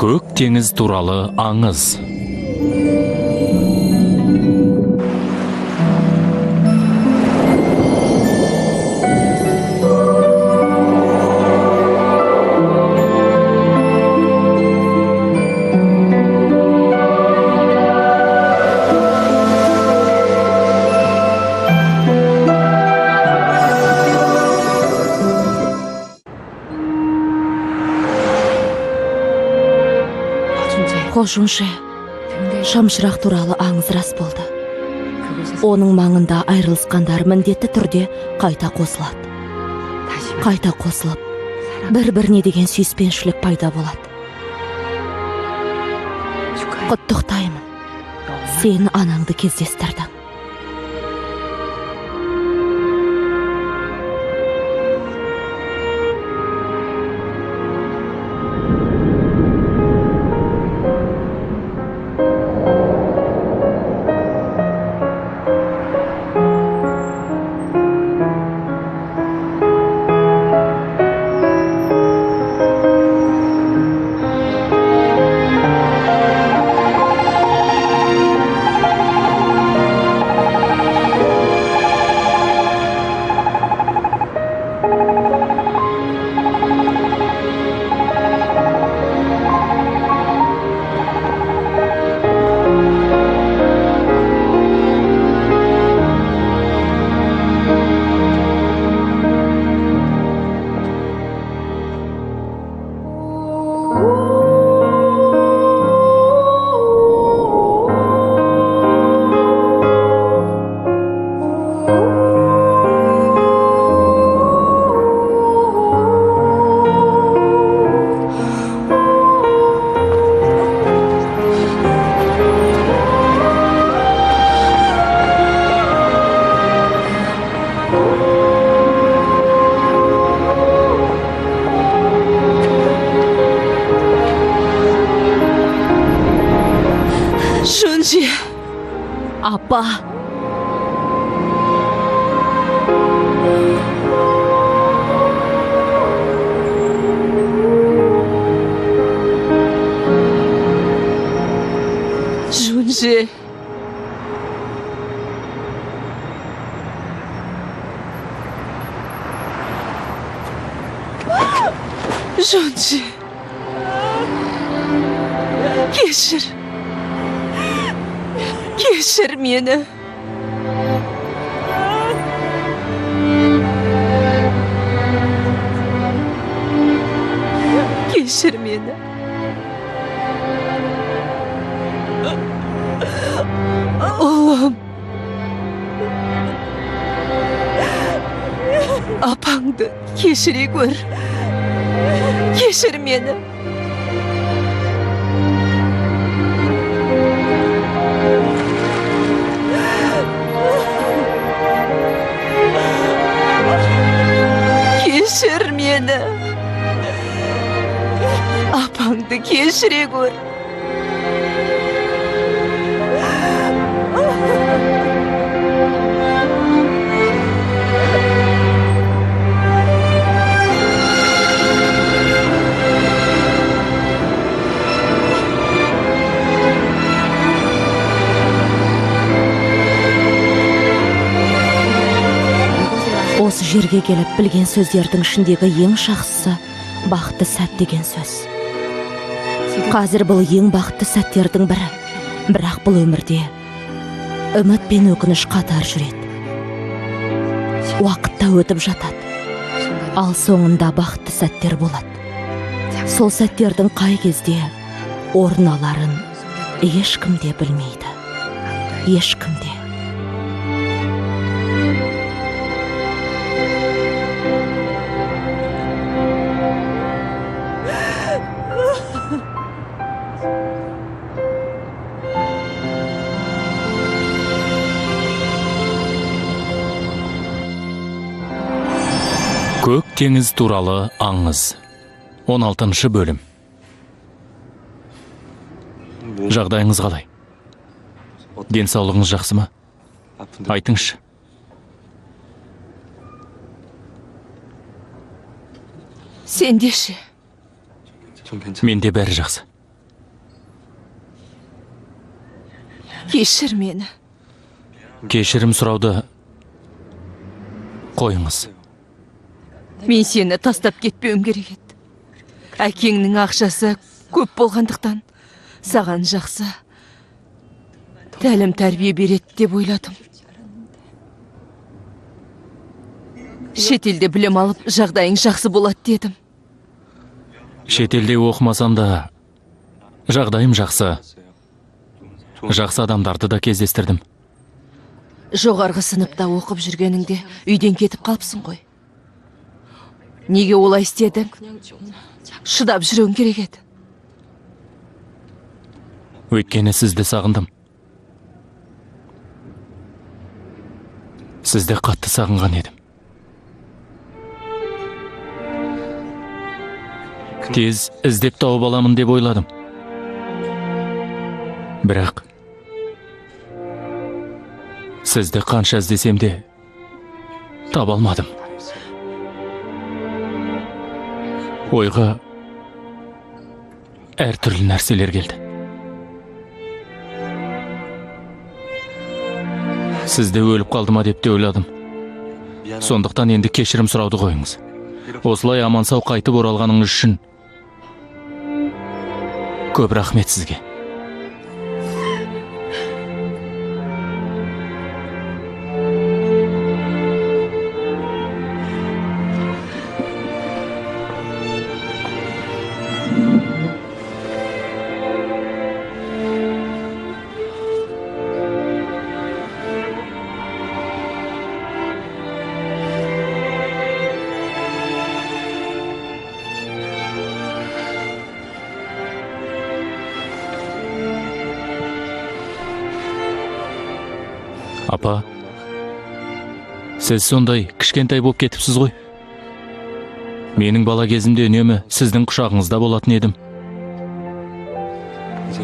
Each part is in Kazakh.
Көк теңіз туралы аңыз. Қожунже, шамшырақ туралы аңыз рас болды. Оның маңында айырылысқандар міндетті түрде қайта қосылады. Қайта қосылып, бір-біріне деген сүйіспеншілік пайда болады. Құттықтаймын. Сен анаңды кездестірдің. Апа. Жунжи. Жунжи. Кешір. Кешір мені. Кешір мені. Ұлым. Апаңды кешіре көр. Кешір мені. Кешір мені. Апаңды кешіре көр. Осы жерге келіп білген сөздердің ішіндегі ең жақсысы бақытты сәт деген сөз. Қазір бұл ең бақытты сәттердің бірі. Бірақ бұл өмірде үміт пен өкініш қатар жүреді. Уақыт та өтіп жатады. Ал соңында бақытты сәттер болады. Сол сәттердің қай кезде орын аларын ешкім де білмейді. Ешкім де. Көк теңіз туралы аңыз. 16-шы бөлім. Жағдайыңыз қалай? Денсаулығыңыз жақсы ма? Айтыңызшы. Сенде ше? Менде бәрі жақсы. Кешір мені. Кешірім сұрауды қойыңыз. Мен сені тастап кетпеуім керек еді. Әкеңнің ақшасы көп болғандықтан саған жақсы тәлім тәрбие береді деп ойладым. Шетелде білім алып, жағдайың жақсы болады дедім. Шетелде оқымасам да жағдайым жақсы. Жақсы адамдарды да кездестірдім. Жоғарғы сыныпта оқып жүргеніңде үйден кетіп қалыпсың ғой. Неге олай істедің? Шыдап жүруің керек еді. Өйткені сізді сағындым. Сізді қатты сағынған едім. Тез іздеп тауып аламын деп ойладым. Бірақ сізді қанша іздесем де таба алмадым. Ойға әртүрлі нәрселер келді. Сізді өліп қалды ма деп те ойладым. Сондықтан енді кешірім сұрауды қойыңыз. Осылай аман-сау қайтып оралғаныңыз үшін көп рахмет сізге. Апа, сіз сондай кішкентай болып кетіпсіз ғой. Менің бала кезімде үнемі сіздің құшағыңызда болатын едім.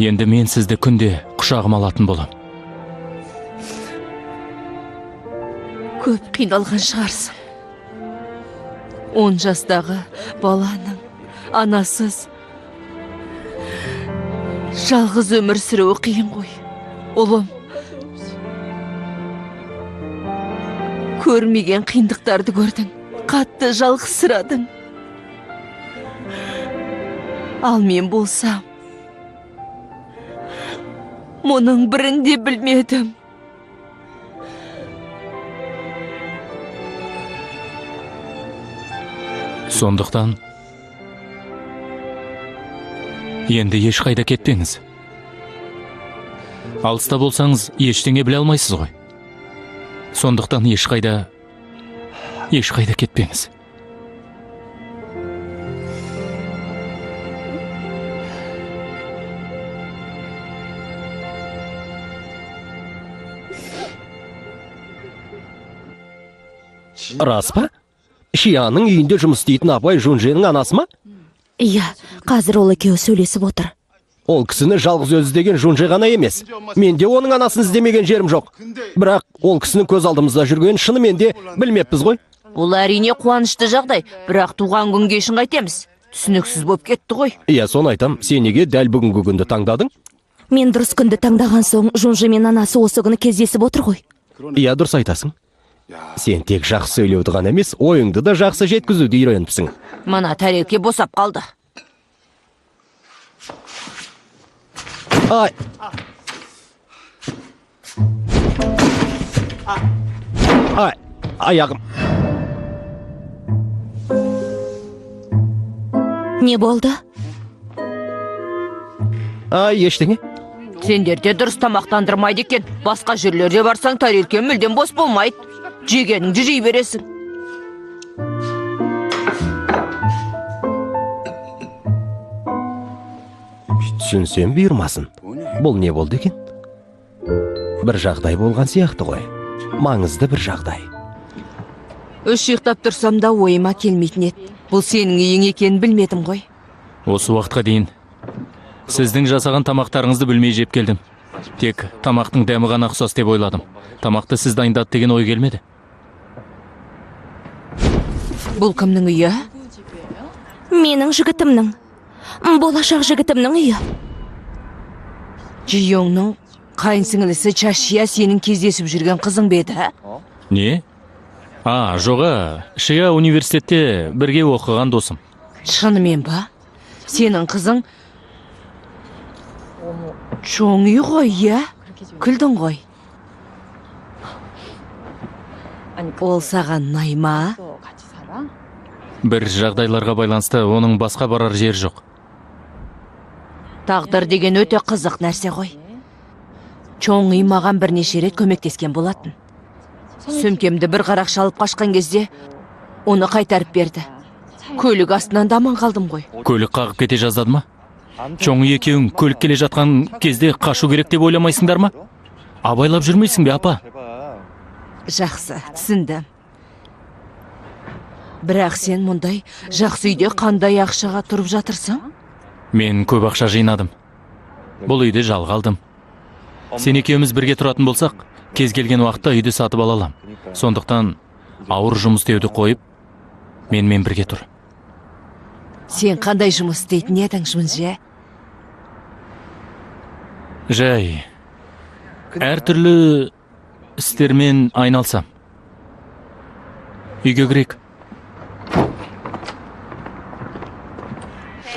Енді мен сізді күнде құшағыма алатын болам. Көп қиналған шығарсың. 10 жастағы баланың анасыз жалғыз өмір сүруі қиын ғой. Ұлым, көрмеген қиындықтарды көрдің, қатты жалғызсырадың. Ал мен болсам, мұның бірін де білмедім. Сондықтан енді ешқайда кетпеңіз. Алыста болсаңыз, ештеңе біле алмайсыз ғой. Сондықтан ешқайда кетпеңіз. Рас па? Шияның үйінде жұмыс істейтін апай Жунженің анасы ма? Иә, қазір ол екеуі сөйлесіп отыр. Ол кісіні жалғыз өзі іздеген Жунже ғана емес. Мен де оның анасын іздемеген жерім жоқ. Бірақ ол кісінің көз алдымызда жүргенін шынымен де білмеппіз ғой. Бұл әрине қуанышты жағдай, бірақ туған күнге шын қайтеміз. Түсініксіз болып кетті ғой. Иә, соны айтам. Сен неге дәл бүгінгі күнді таңдадың? Мен дұрыс күнді таңдаған соң Жунже мен анасы осы күні кездесіп отыр ғой. Иә, дұрыс айтасың. Сен тек жақсы сөйлеуді ғана емес, ойыңды да жақсы жеткізуді үйреніпсің. Мына тәрелке босап қалды. Ай. Ай, аяғым. Не болды? Ай, ештеңе. Сендерде дұрыс тамақтандырмайды екен. Басқа жерлерде барсаң, тәрелке мүлдем бос болмайды. Жегеніңді жей бересің. Түсінсем бұйырмасын. Бұл не болды екен? Бір жағдай болған сияқты ғой. Маңызды бір жағдай. Үш ұйықтап тұрсам да ойыма келмейтін еді. Бұл сенің үйің екенін білмедім ғой. Осы уақытқа дейін сіздің жасаған тамақтарыңызды білмей жеп келдім. Тек тамақтың дәмі ғана ұқсас деп ойладым. Тамақты сіз дайындады деген ой келмеді. Бұл кімнің үйі? Менің жігітімнің, болашақ жігітімнің үйі. Жиоңның қайын сіңілісі Чашия сенің кездесіп жүрген қызың ба еді? Не? А, жоға, Шия университетте бірге оқыған досым. Шынымен ба? Сенің қызың Чоң-үй ғой, иә? Күлдің ғой. Ол саған ұнай ма? Бір жағдайларға байланысты оның басқа барар жері жоқ. Тағдыр деген өте қызық нәрсе ғой. Чоң-үй маған бірнеше рет көмектескен болатын. Сөмкемді бір қарақшы алып қашқан кезде оны қайтарып берді. Көлік астынан да аман қалдым ғой. Көлік қағып кете жаздады ма? Чоң-үй екеуің көлік келе жатқан кезде қашу керек деп ойламайсыңдар ма? Абайлап жүрмейсің бе, апа? Жақсы, түсіндім. Бірақ сен мұндай жақсы үйде қандай ақшаға тұрып жатырсың? Мен көп ақша жинадым. Бұл үйді жалға алдым. Сен екеуміз бірге тұратын болсақ, кез келген уақытта үйді сатып ала алам. Сондықтан ауыр жұмыс істеуді қойып, менімен бірге тұр. Сен қандай жұмыс істейтін едің, Жунже? Жай, әртүрлі істермен айналсам. Үйге кірейік.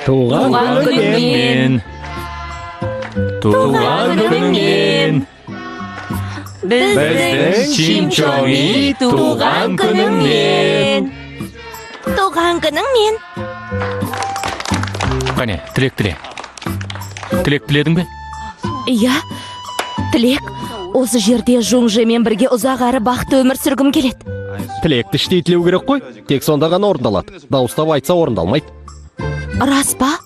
Туған күніңмен. Туған күніңмен. Біздің Чим Чоң-и туған күніңмен. Туған күніңмен. Қане, тілек тіле. Тілек тіледің бе? Иә, тілек. Осы жерде Жунжемен бірге ұзақ әрі бақытты өмір сүргім келеді. Тілекті іштей тілеу керек қой. Тек сонда ғана орындалады. Дауыстап айтса орындалмайды. Рас па?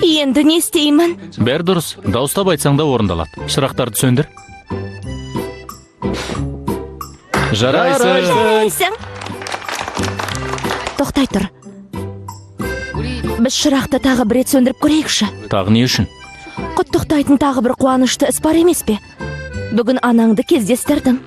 Енді не істеймін? Бәрі дұрыс. Дауыстап айтсаң да орындалады. Шырақтарды сөндір. Жарайсың. Тоқтай тұр. Біз шырақты тағы бір рет сөндіріп көрейікші. Тағы не үшін? Құттықтайтын тағы бір қуанышты іс бар емес пе? Бүгін анаңды кездестірдім.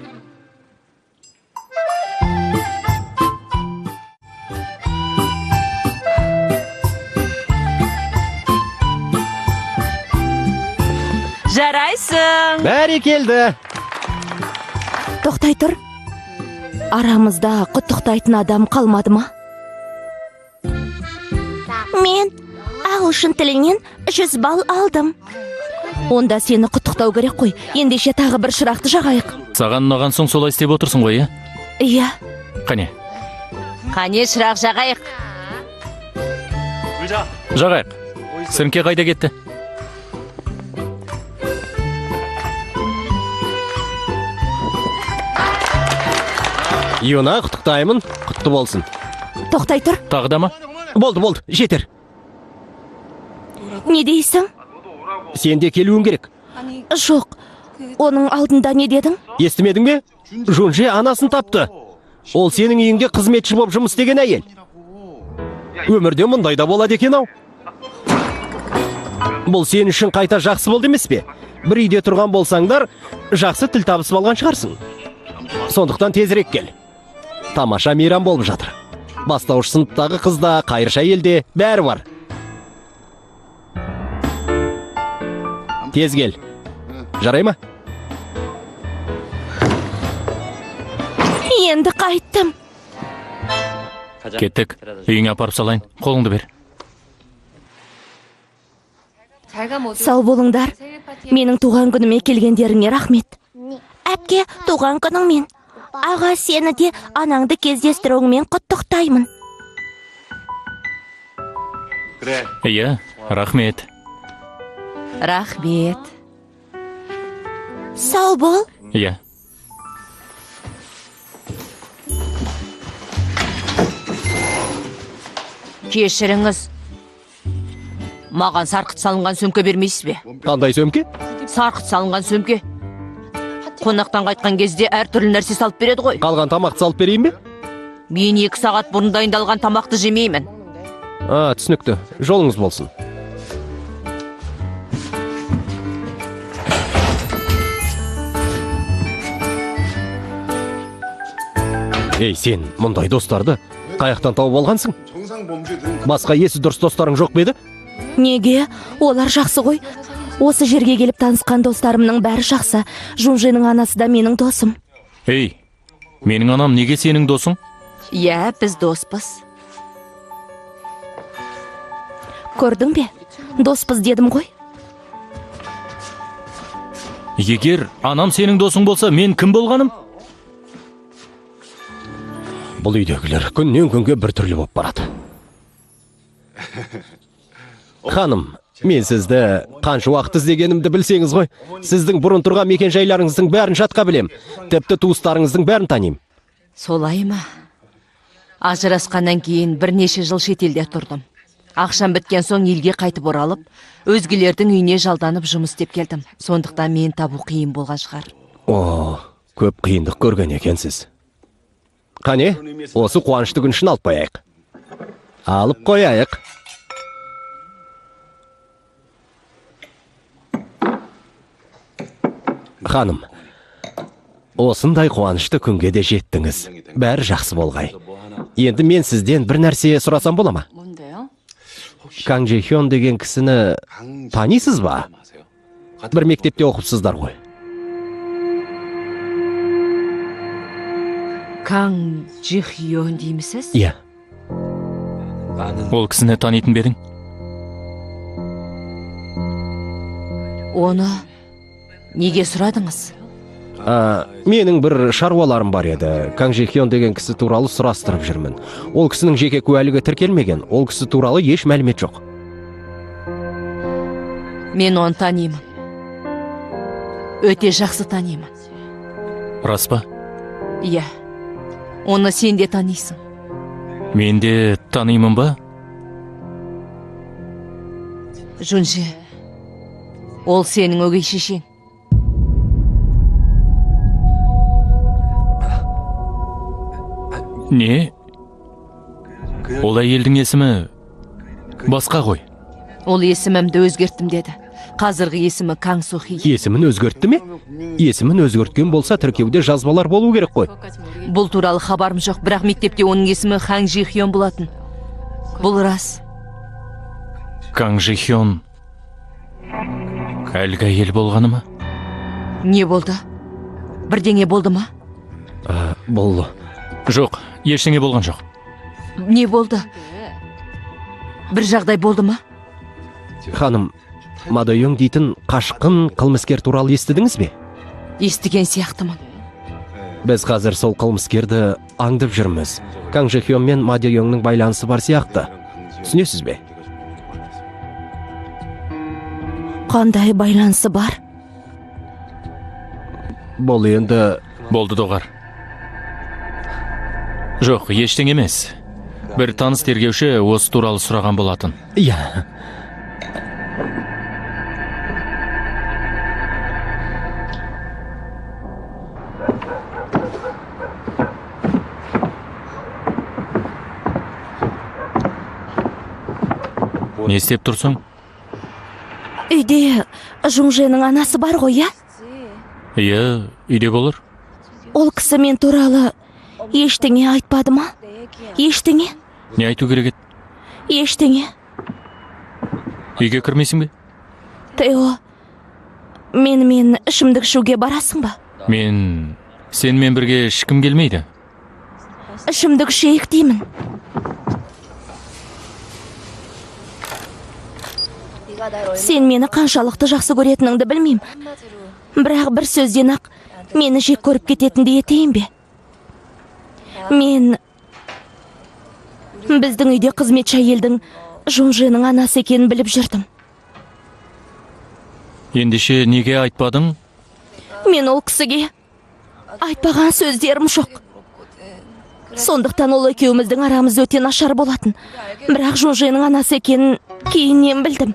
Жарайсың. Бәрекелді. Тоқтай тұр. Арамызда құттықтайтын адам қалмады ма? Мен ағылшын тілінен 100 балл алдым. Онда сені құттықтау керек қой. Ендеше тағы бір шырақты жағайық. Саған ұнаған соң солай істеп отырсың ғой, иә? Иә. Қане. Қане, шырақ жағайық. Жағайық. Сіріңке қайда кетті? Юна, құттықтаймын. Құтты болсын. Тоқтай тұр. Тағы да ма? Болды, болды, жетер. Не дейсің? Сен де келуің керек. Жоқ, оның алдында не дедің? Естімедің бе? Жунже анасын тапты. Ол сенің үйіңде қызметші болып жұмыс істеген әйел. Өмірде мұндай да болады екен ау. Бұл сен үшін қайта жақсы болды емес пе? Бір үйде тұрған болсаңдар, жақсы тіл табысып алған шығарсың. Сондықтан тезірек кел. Тамаша мейрам болып жатыр. Бастауыш сыныптағы қыз да, қайыршы әйел де, бәрі бар. Тез кел. Жарай ма? Енді қайттым. Кеттік. Үйіңе апарып салайын. Қолыңды бер. Сау болыңдар. Менің туған күніме келгендеріңе рахмет. Әпке, туған күніңмен. Аға, сені де анаңды кездестіруіңмен құттықтаймын. Иә, рахмет. Рахмет. Сау бол. Иә. Кешіріңіз. Маған сарқыт салынған сөмке бермейсіз бе? Қандай сөмке? Сарқыт салынған сөмке. Қонақтан қайтқан кезде әртүрлі нәрсе салып береді ғой. Қалған тамақты салып берейін бе? Мен 2 сағат бұрын дайындалған тамақты жемеймін. А, түсінікті. Жолыңыз болсын. Ей, сен мұндай достарды қаяқтан тауып алғансың? Басқа есі дұрыс достарың жоқ па еді? Неге? Олар жақсы ғой. Осы жерге келіп танысқан достарымның бәрі жақсы. Жунженің анасы да менің досым. Ей, менің анам неге сенің досың? Иә, біз доспыз. Көрдің бе? Доспыз дедім ғой. Егер анам сенің досың болса, мен кім болғаным? Бұл үйдегілер күннен күнге бір түрлі болып барады. Ханым, мен сізді қанша уақыт іздегенімді білсеңіз ғой. Сіздің бұрын тұрған мекен жайларыңыздың бәрін жатқа білем. Тіпті туыстарыңыздың бәрін танимын. Солай ма? Ажырасқаннан кейін бірнеше жыл шетелде тұрдым. Ақшам біткен соң елге қайтып оралып, өзгелердің үйіне жалданып жұмыс істеп келдім. Сондықтан мен табу қиын болған шығар. О, көп қиындық көрген екенсіз. Қане, осы қуанышты күн үшін алып қояйық. Алып қояйық. Ханым, осындай қуанышты күнге де жеттіңіз. Бәрі жақсы болғай. Енді мен сізден бір нәрсе сұрасам бола ма? Кан Джи Хён деген кісіні танисыз ба? Бір мектепте оқыпсыздар ғой. Кан Джи Хён деймісіз? Иә. Ол кісіні танитын бе едің? Оны неге сұрадыңыз? Менің бір шаруаларым бар еді. Кан Джи Хён деген кісі туралы сұрастырып жүрмін. Ол кісінің жеке куәлігі тіркелмеген. Ол кісі туралы еш мәлімет жоқ. Мен оны танимын. Өте жақсы танимын. Рас па? Иә. Оны сен де танисың. Мен де танимын ба? Жунжи, ол сенің өгей шешең. Не? Ол әйелдің есімі басқа ғой. Ол есімімді өзгерттім деді. Қазіргі есімі Кан Сухи. Есімін өзгертті ме? Есімін өзгерткен болса, тіркеуде жазбалар болу керек қой. Бұл туралы хабарым жоқ, бірақ мектепте оның есімі Кан Джи Хён болатын. Бұл рас. Кан Джи Хён әлгі әйел болғаны ма? Не болды? Бірдеңе болды ма? Бұл... Жоқ, ештеңе болған жоқ. Не болды? Бір жағдай болды ма? Ханым, Мадойон дейтін қашқын қылмыскер туралы естідіңіз бе? Естіген сияқтымын. Біз қазір сол қылмыскерді аңдып жүрміз. Кан Джи Хён мен Мадойонның байланысы бар сияқты. Түсінесіз бе? Қандай байланысы бар? Бұл енді... Болды, доғар. Жоқ, ештеңе емес. Бір таныс тергеуші осы туралы сұраған болатын. Иә. Не істеп тұрсың? Үйде Жунженің анасы бар ғой, иә? Иә, үйде болар. Ол кісі мен туралы ештеңе айтпады ма? Ештеңе? Не айту керек еді? Ештеңе. Үйге кірмейсің бе? Тео, менімен ішімдік ішуге барасың ба? Мен сенімен бірге ешкім келмейді. Ішімдік ішейік деймін. Сен мені қаншалықты жақсы көретініңді білмеймін. Бірақ бір сөзден ақ мені жек көріп кететіндей етейін бе? Мен біздің үйде қызметші әйелдің Жунженің анасы екенін біліп жүрдім. Ендеше неге айтпадың? Мен ол кісіге айтпаған сөздерім жоқ. Сондықтан ол екеуміздің арамыз өте нашар болатын. Бірақ Жунженің анасы екенін кейіннен білдім.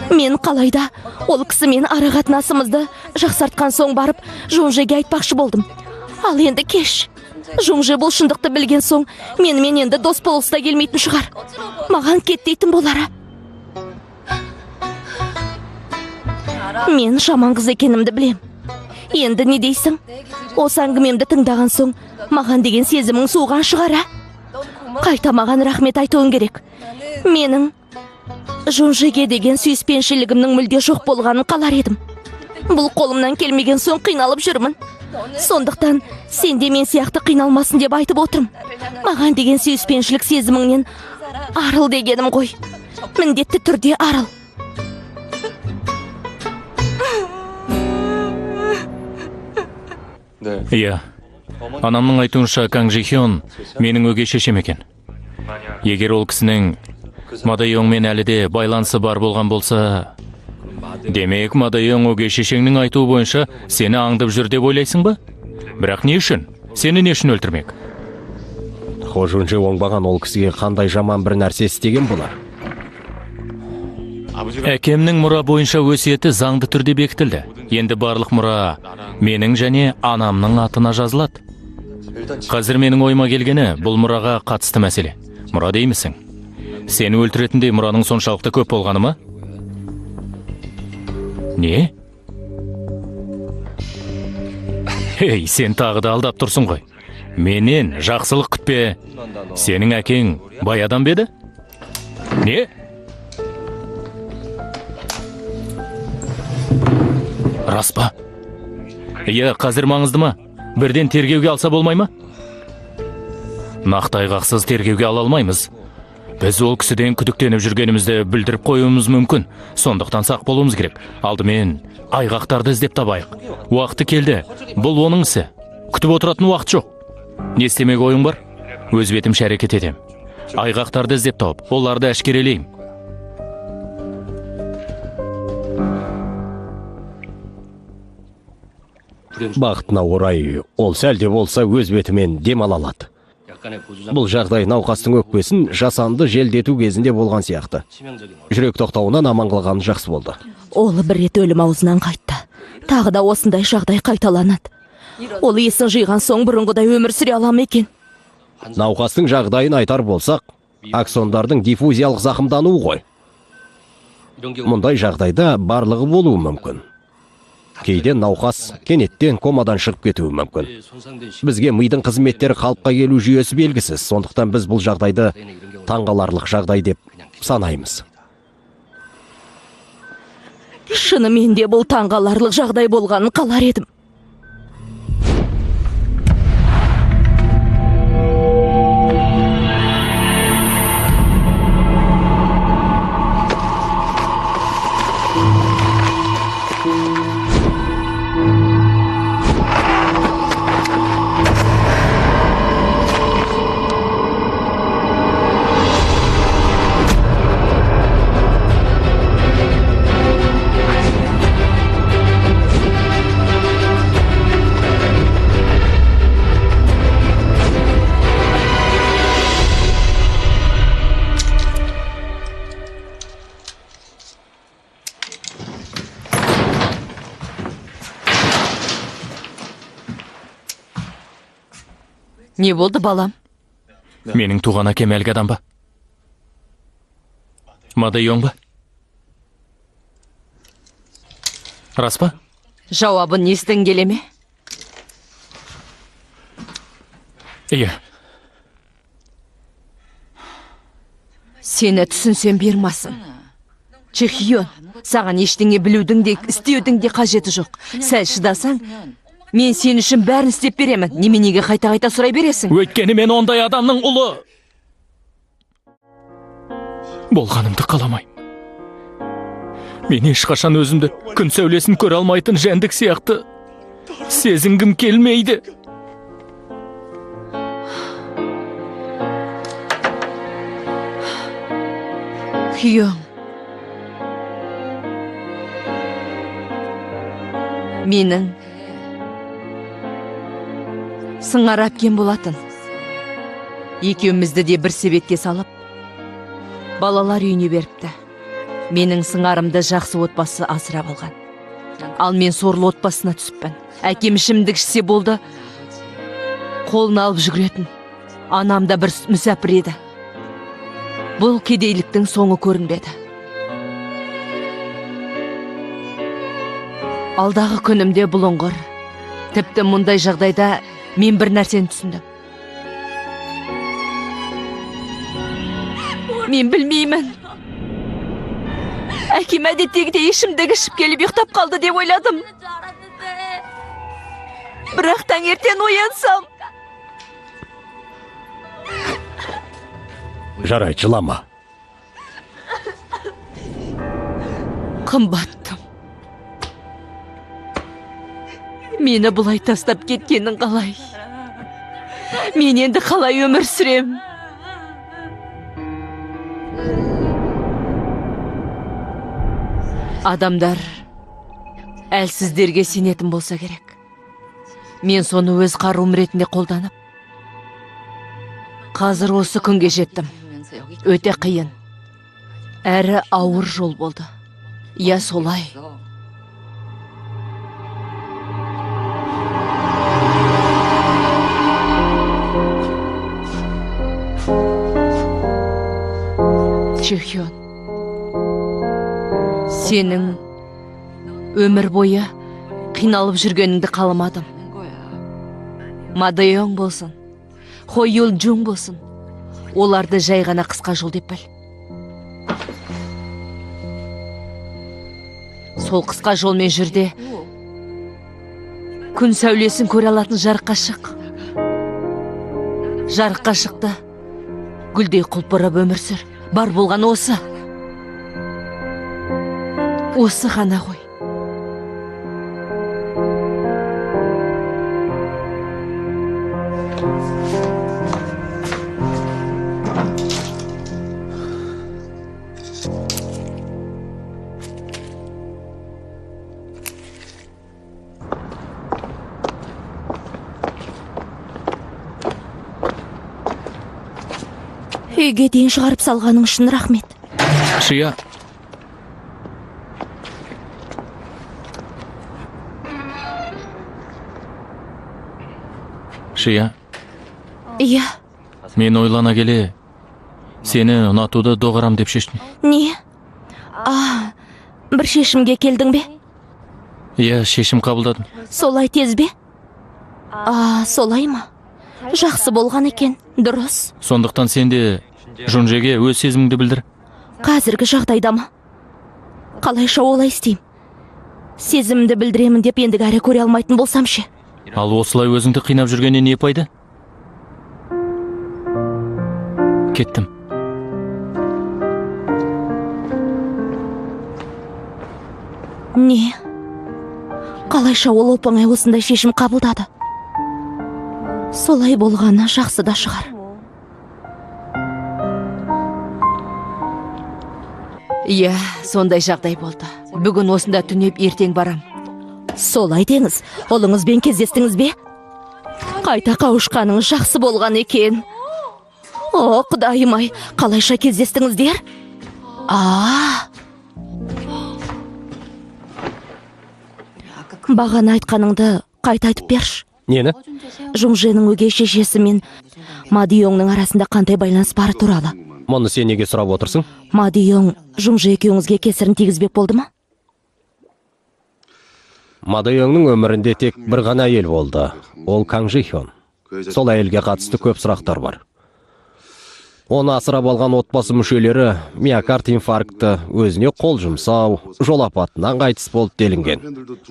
Мен қалайда ол кісімен ара қатынасымызды жақсартқан соң барып Жунжеге айтпақшы болдым. Ал енді кеш. Жунже бұл шындықты білген соң менімен енді дос болғысы да келмейтін шығар. Маған кет дейтін болар. Мен жаман қыз екенімді білем. Енді не дейсің? Осы әңгімемді тыңдаған соң маған деген сезімің суыған шығар, а? Қайта маған рахмет айтуың керек. Менің Жунжиге деген сүйіспеншілігімнің мүлде жоқ болғанын қалар едім. Бұл қолымнан келмеген соң қиналып жүрмін. Сондықтан сен де мен сияқты қиналмасын деп айтып отырмын. Маған деген сүйіспеншілік сезіміңнен арыл дегенім ғой. Міндетті түрде арыл. Иә. Анамның айтуынша Канг Жи Хён менің өгей шешем екен. Егер ол кісінің Мадайоңмен әлі де байланысы бар болған болса, демек Мадайоң өгей шешеңнің айтуы бойынша сені аңдып жүр деп ойлайсың ба? Бірақ не үшін? Сені не үшін өлтірмек? Хо Жунжи оңбаған ол кісіге қандай жаман бір нәрсе істеген болар? Әкемнің мұра бойынша өсиеті заңды түрде бекітілді. Енді барлық мұра менің және анамның атына жазылады. Қазір менің ойыма келгені бұл мұраға қатысты мәселе. Мұра деймісің? Сені өлтіретіндей мұраның соншалықты көп болғаны ма? Не? Ей, сен тағы да алдап тұрсың ғой. Менен жақсылық күтпе. Сенің әкең бай адам ба еді? Не? Рас па? Иә, қазір маңызды ма? Бірден тергеуге алса болмай ма? Нақты айғақсыз тергеуге ала алмаймыз. Біз ол кісіден күдіктеніп жүргенімізді білдіріп қоюымыз мүмкін. Сондықтан сақ болуымыз керек. Алдымен айғақтарды іздеп табайық. Уақыты келді. Бұл оның ісі. Күтіп отыратын уақыт жоқ. Не істемек ойың бар? Өз бетімше әрекет етем. Айғақтарды іздеп тауып, оларды әшкерелеймін. Бақытына орай, ол сәл де болса өз бетімен дем ала алады. Бұл жағдай науқастың өкпесін жасанды желдету кезінде болған сияқты. Жүрек тоқтауынан аман қалғаны жақсы болды. Ол бір рет өлім аузынан қайтты. Тағы да осындай жағдай қайталанады. Ол есін жиған соң бұрынғыдай өмір сүре ала ма екен? Науқастың жағдайын айтар болсақ, аксондардың диффузиялық зақымдануы ғой. Мұндай жағдайда барлығы болуы мүмкін. Кейде науқас кенеттен комадан шығып кетуі мүмкін. Бізге мидың қызметтері қалыпқа келу жүйесі белгісіз, сондықтан біз бұл жағдайды таңғаларлық жағдай деп санаймыз. Шынымен де бұл таңғаларлық жағдай болғанын қалар едім. Не болды, балам? Менің туған әкем әлгі адам ба? Мадайоң ба? Рас па? Жауабын естің келе ме? Иә. Сені түсінсем бермасын. Чехион, саған ештеңе білудің де, істеудің де қажеті жоқ. Сәл шыдасаң, мен сен үшін бәрін істеп беремін. Неменеге қайта-қайта сұрай бересің? Өйткені мен ондай адамның ұлы болғанымды қаламаймын. Мен ешқашан өзімді күн сәулесін көре алмайтын жәндік сияқты сезінгім келмейді. Хүйең, менің сыңар әпкем болатын. Екеумізді де бір себетке салып, балалар үйіне беріпті. Менің сыңарымды жақсы отбасы асырап алған. Ал мен сорлы отбасына түсіппін. Әкем ішімдік ішсе болды, қолын алып жүгіретін. Анам да бір мүсәпір еді. Бұл кедейліктің соңы көрінбеді. Алдағы күнімде бұлыңғыр. Тіпті мұндай жағдайда мен бір нәрсені түсіндім. Мен білмеймін. Әкем әдеттегідей ішімдік ішіп келіп ұйықтап қалды деп ойладым. Бірақ таңертең оянсам. Жарайды, жылама. Қымбаттым. Мені бұлай тастап кеткенің қалай? Мен енді қалай өмір сүрем? Адамдар әлсіздерге сенетін болса керек. Мен соны өз қаруым ретінде қолданып, қазір осы күнге жеттім. Өте қиын, әрі ауыр жол болды. Я солай. Чихён, сенің өмір бойы қиналып жүргеніңді қаламадым. Мадайон болсын, Хойюл Джун болсын, оларды жай ғана қысқа жол деп біл. Сол қысқа жолмен жүрде күн сәулесін көре алатын жарыққа шық. Жарыққа шықты, гүлдей құлпырып өмір сүр. Бар болған осы. Осы ғана ғой. Үйге дейін шығарып салғаның үшін рахмет. Шия. Шия. Иә. Мен ойлана келе, сені ұнатуды доғарам деп шештім. Не? Бір шешімге келдің бе? Иә, шешім қабылдадым. Солай тез бе? Солай ма? Жақсы болған екен, дұрыс. Сондықтан сен де Жунжеге өз сезіміңді білдір. Қазіргі жағдайда ма? Қалайша олай істеймін? Сезімімді білдіремін деп ендігі әрі көре алмайтын болсам ше? Ал осылай өзіңді қинап жүргеннен не пайда? Кеттім. Не? Қалайша ол оп-оңай осындай шешім қабылдады? Солай болғаны жақсы да шығар. Иә, сондай жағдай болды. Бүгін осында түнеп, ертең барам. Солай деңіз. Ұлыңызбен кездестіңіз бе? Қайта қауышқаныңыз жақсы болған екен. О, құдайым-ай, қалайша кездестіңіздер? Бағана айтқаныңды қайта айтып берші. Нені? Жумженің өгей шешесі мен Мадионның арасында қандай байланыс бары туралы. Мұны сен неге сұрап отырсың? Мадион Жумже екеуіңізге кесірін тигізбек болды ма? Мадионның өмірінде тек бір ғана әйел болды. Ол Канг Жихён. Сол әйелге қатысты көп сұрақтар бар. Оны асырап алған отбасы мүшелері миокард инфаркті, өзіне қол жұмсау, жол апатынан қайтыс болды делінген.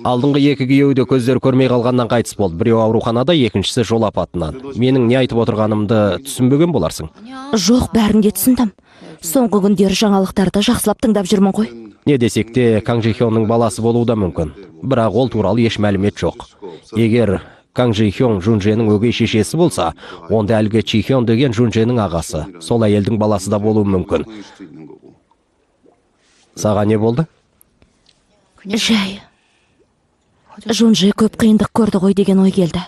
Алдыңғы екі күйеуі де көздері көрмей қалғаннан қайтыс болды. Біреуі ауруханада, екіншісі жол апатынан. Менің не айтып отырғанымды түсінбеген боларсың? Жоқ, бәрін де түсіндім. Соңғы күндері жаңалықтарды жақсылап тыңдап жүрмін ғой. Не десек те, Канг Жихённың баласы болуы да мүмкін. Бірақ ол туралы еш мәлімет жоқ. Егер Канг Жихён Жунженің өгей шешесі болса, онда әлгі Чихён деген Жунженің ағасы, сол әйелдің баласы да болуы мүмкін. Саған не болды? Жай. Жунже көп қиындық көрді ғой деген ой келді.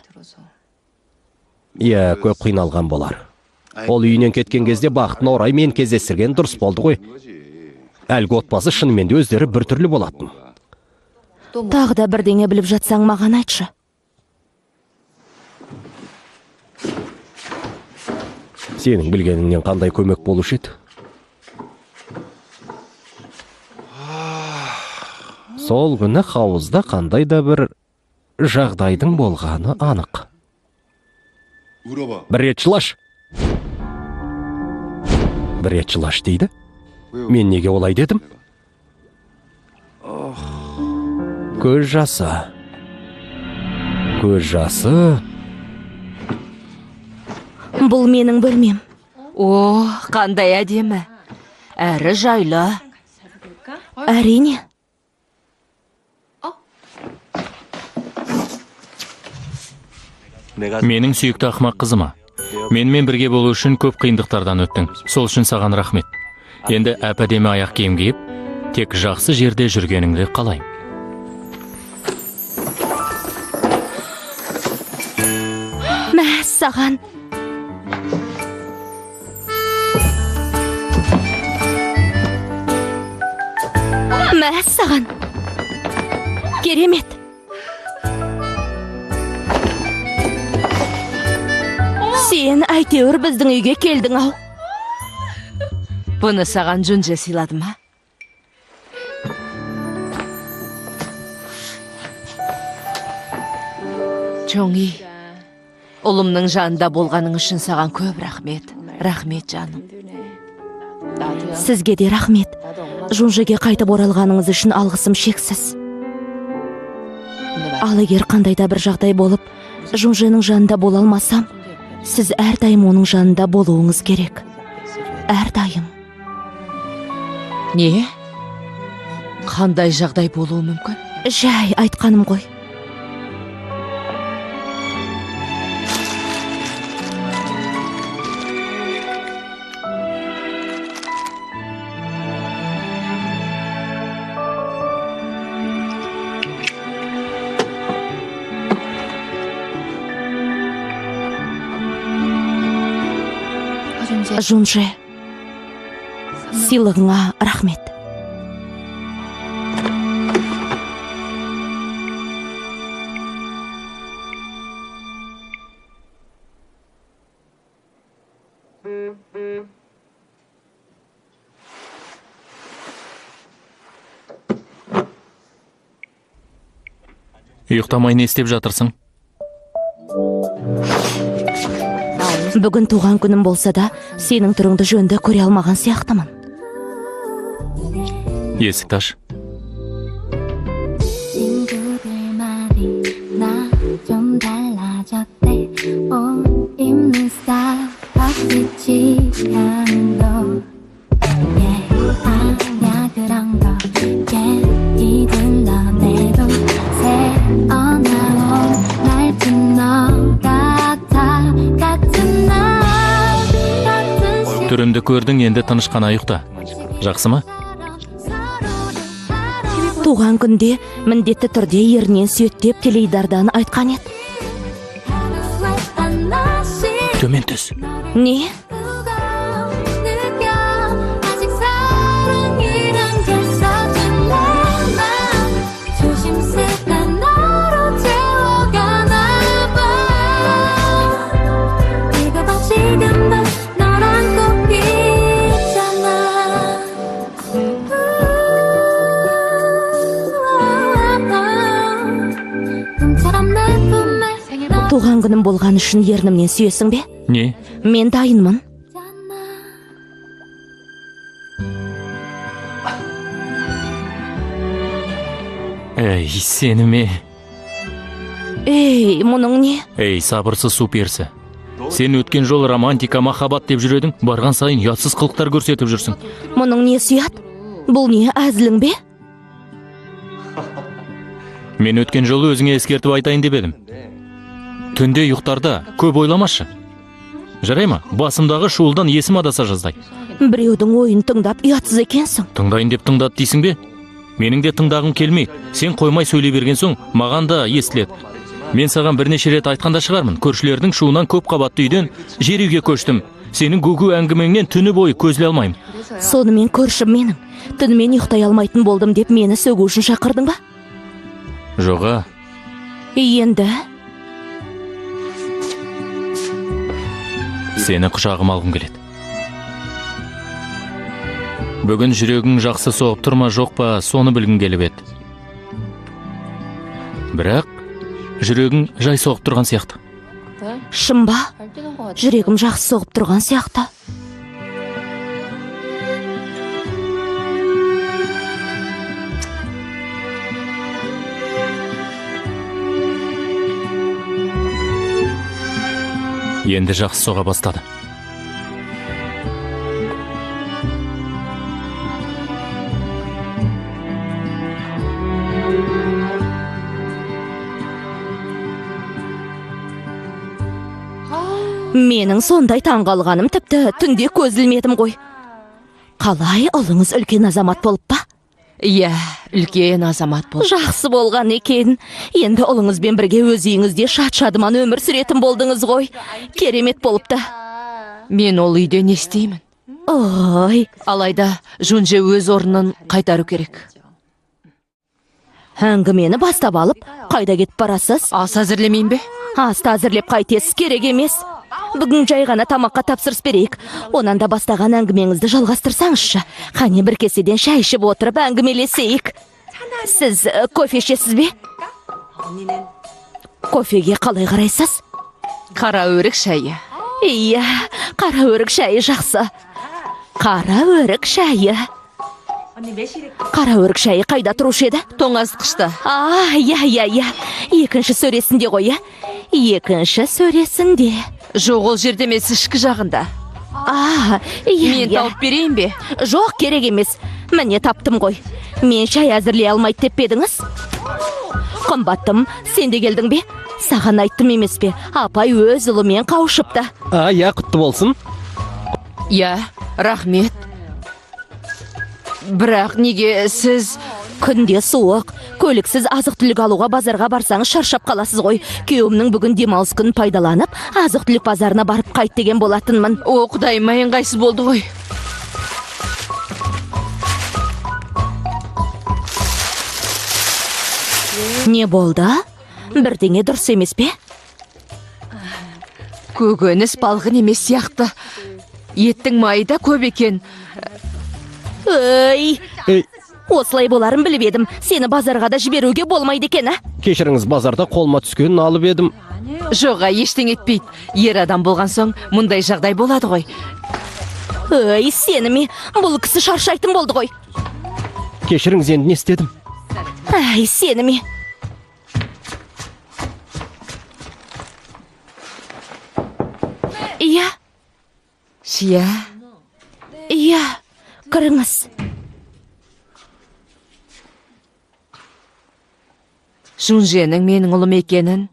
Иә, көп қиналған болар. Ол үйінен кеткен кезде бақытына орай мен кездестірген дұрыс болды ғой. Әлгі отбасы шынымен де өздері біртүрлі болатын. Тағы да бірдеңе біліп жатсаң маған айтшы. Сенің білгеніңнен қандай көмек болушы еді? Сол күні хауызда қандай да бір жағдайдың болғаны анық. Бір рет жылаш. Бір рет жылаш дейді. Мен неге олай дедім? Көз жасы. Көз жасы. Бұл менің бөлмем. О, қандай әдемі. Әрі жайлы. Әрине. Менің сүйікті ақымақ қызыма. Менімен бірге болу үшін көп қиындықтардан өттің. Сол үшін саған рахмет. Енді әп-әдемі аяқ киім киіп, тек жақсы жерде жүргеніңді қалаймын. Мәссаған. Мәссаған. Керемет. Сен әйтеуір біздің үйге келдің ау. Бұны саған Жүнже сыйлады ма? Чоңи, ұлымның жанында болғаның үшін саған көп рахмет. Рахмет, жаным. Сізге де рахмет. Жүнжеге қайтып оралғаныңыз үшін алғысым шексіз. Ал егер қандай да бір жағдай болып, Жүнженің жанында бола алмасам, сіз әрдайым оның жанында болуыңыз керек. Әрдайым. Не? Қандай жағдай болуы мүмкін? Жай айтқаным ғой. Жүнже, сыйлығыңа рахмет. Ұйықтамай не істеп жатырсың? Бүгін туған күнім болса да, сенің түріңді жөнді көре алмаған сияқтымын. Есікті аш. Түрімді көрдің, енді тыныш қана ұйықта. Жақсы ма? Туған күнде міндетті түрде ерінен сүйеттеп теледидардан айтқан еді. Төмен түс. Не? Туған күнім болған үшін ернімнен сүйесің бе? Не? Мен дайынмын. Ей, сені ме? Ей, мұның не? Ей, сабырсыз су перісі. Сен өткен жол романтика, махаббат деп жүр едің, барған сайын ұятсыз қылықтар көрсетіп жүрсің. Мұның несі ұят? Бұл не, әзілің бе? Мен өткен жолы өзіңе ескертіп айтайын деп едім. Түнде ұйықтарда көп ойламашы. Жарай ма? Басымдағы шуылдан есім адаса жаздай. Біреудің ойын тыңдап ұятсыз екенсің. Тыңдайын деп тыңдады дейсің бе? Менің де тыңдағым келмейді. Сен қоймай сөйлей берген соң маған да естіледі. Мен саған бірнеше рет айтқанда шығармын. Көршілердің шуынан көп қабатты үйден жер үйге көштім. Сенің гу-гу әңгімеңнен түні бойы көзіле алмаймын. Сонымен көршім менің. Түнімен ұйықтай алмайтын болдым деп мені сөгу үшін шақырдың ба? Жоға. Енді? Сені құшағыма алғым келеді. Бүгін жүрегің жақсы соғып тұр ма, жоқ па, соны білгім келіп еді. Бірақ жүрегің жай соғып тұрған сияқты. Шын ба? Жүрегім жақсы соғып тұрған сияқты. Енді жақсы соға бастады. Менің сондай таңғалғаным тіпті түнде көз ілмедім ғой. Қалай, ұлыңыз үлкен азамат болып па? Иә, үлкен азамат болды. Жақсы болған екен. Енді ұлыңызбен бірге өз үйіңізде шат-шадыман өмір сүретін болдыңыз ғой. Керемет болыпты. Мен ол үйде не істеймін? Ой. Алайда Жунже өз орнын қайтару керек. Әңгімені бастап алып, қайда кетіп барасыз? Ас әзірлемейін бе? Асты әзірлеп қайтесіз, керек емес. Бүгін жай ғана тамаққа тапсырыс берейік. Онан да бастаған әңгімеңізді жалғастырсаңызшы. Қане бір кеседен шай ішіп отырып әңгімелесейік. Сіз кофе ішесіз бе? Кофеге қалай қарайсыз? Қара өрік шайы. Иә, қара өрік шайы жақсы. Қара өрік шайы. Қара өрік шайы қайда тұрушы еді? Тоңазытқышта. А, иә, иә, иә. Екінші сөресінде ғой, иә? Екінші сөресінде. Жоқ, ол жерде емес, ішкі жағында. А, иә, мен тауып берейін бе? Жоқ, керек емес. Міне таптым ғой. Мен шай әзірлей алмайды деп пе едіңіз? Қымбаттым, сен де келдің бе? Саған айттым емес пе? Апай өз ұлымен қауышыпты. А, иә, құтты болсын. Иә, рахмет. Бірақ неге сіз... Күнде суық, көліксіз азық-түлік алуға базарға барсаңыз шаршап қаласыз ғой. Күйеуімнің бүгін демалыс күнін пайдаланып, азық-түлік базарына барып қайт деген болатынмын. О, құдайым, ыңғайсыз болды ғой. Не болды? Бірдеңе дұрыс емес пе? Көкөніс балғын емес сияқты. Еттің майы да көп екен. Ей! Осылай боларын біліп едім. Сені базарға да жіберуге болмайды екен, а? Кешіріңіз, базарда қолыма түскенін алып едім. Жоға, ештеңе етпейді. Ер адам болған соң мұндай жағдай болады ғой. Ей, сені ме? Бұл кісі шаршайтын болды ғой. Кешіріңіз, енді не істедім? Ай, сені ме? Иә. Шия. Иә, кіріңіз. Жунженің менің ұлым екенін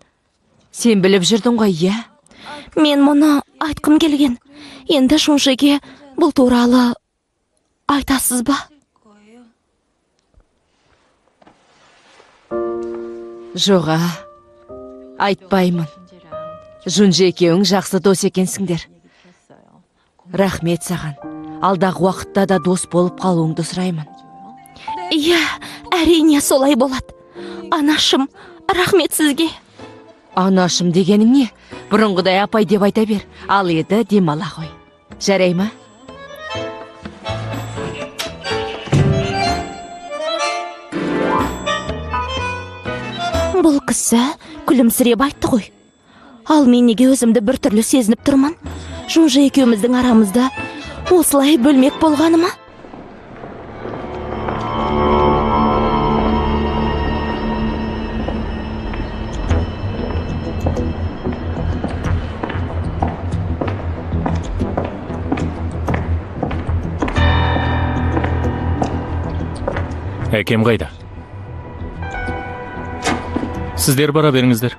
сен біліп жүрдің ғой, иә? Мен мұны айтқым келген. Енді Жунжеге бұл туралы айтасыз ба? Жоға, айтпаймын. Жунже екеуің жақсы дос екенсіңдер. Рахмет саған. Алдағы уақытта да дос болып қалуыңды сұраймын. Иә, әрине солай болады. Анашым, рахмет сізге. Анашым дегенің не? Бұрынғыдай апай деп айта бер. Ал еді демала ғой. Жарай ма? Бұл кісі күлімсіреп айтты ғой. Ал мен неге өзімді біртүрлі сезініп тұрмын? Жунже екеуміздің арамызда осылай бөлмек болғаны ма? Әкем қайда? Сіздер бара беріңіздер.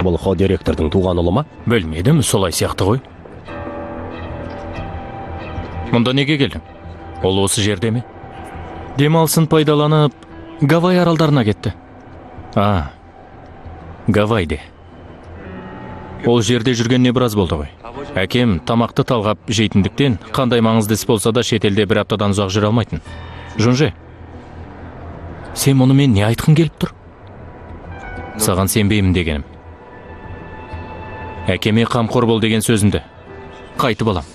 Бұл хо директордың туған ұлы ма? Білмедім, солай сияқты ғой. Мұнда неге келдің? Ол осы жерде ме? Демалысын пайдаланып, Гавай аралдарына кетті. А, Гавайде. Ол жерде жүргеніне біраз болды ғой. Әкем тамақты талғап жейтіндіктен, қандай маңызды іс болса да шетелде бір аптадан ұзақ жүре алмайтын. Жунже, сен мұнымен не айтқың келіп тұр? Саған сенбеймін дегенім. Әкеме қамқор бол деген сөзімді қайтып алам.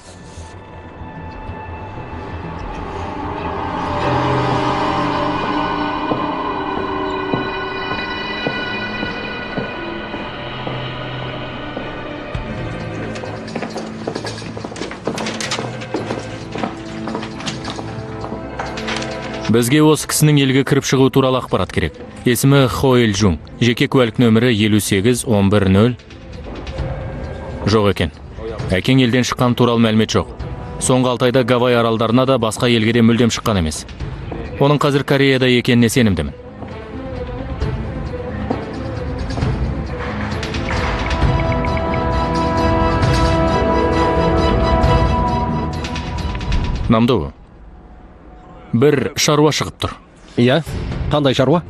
Бізге осы кісінің елге кіріп шығуы туралы ақпарат керек. Есімі Хо Ил Джун. Жеке куәлік нөмірі 58 11 0. Жоқ екен. Әкең елден шыққан туралы мәлімет жоқ. Соңғы 6 айда Гавай аралдарына да басқа елге де мүлдем шыққан емес. Оның қазір Кореяда екеніне сенімдімін. Намду, бір шаруа шығып тұр. Иә, қандай шаруа?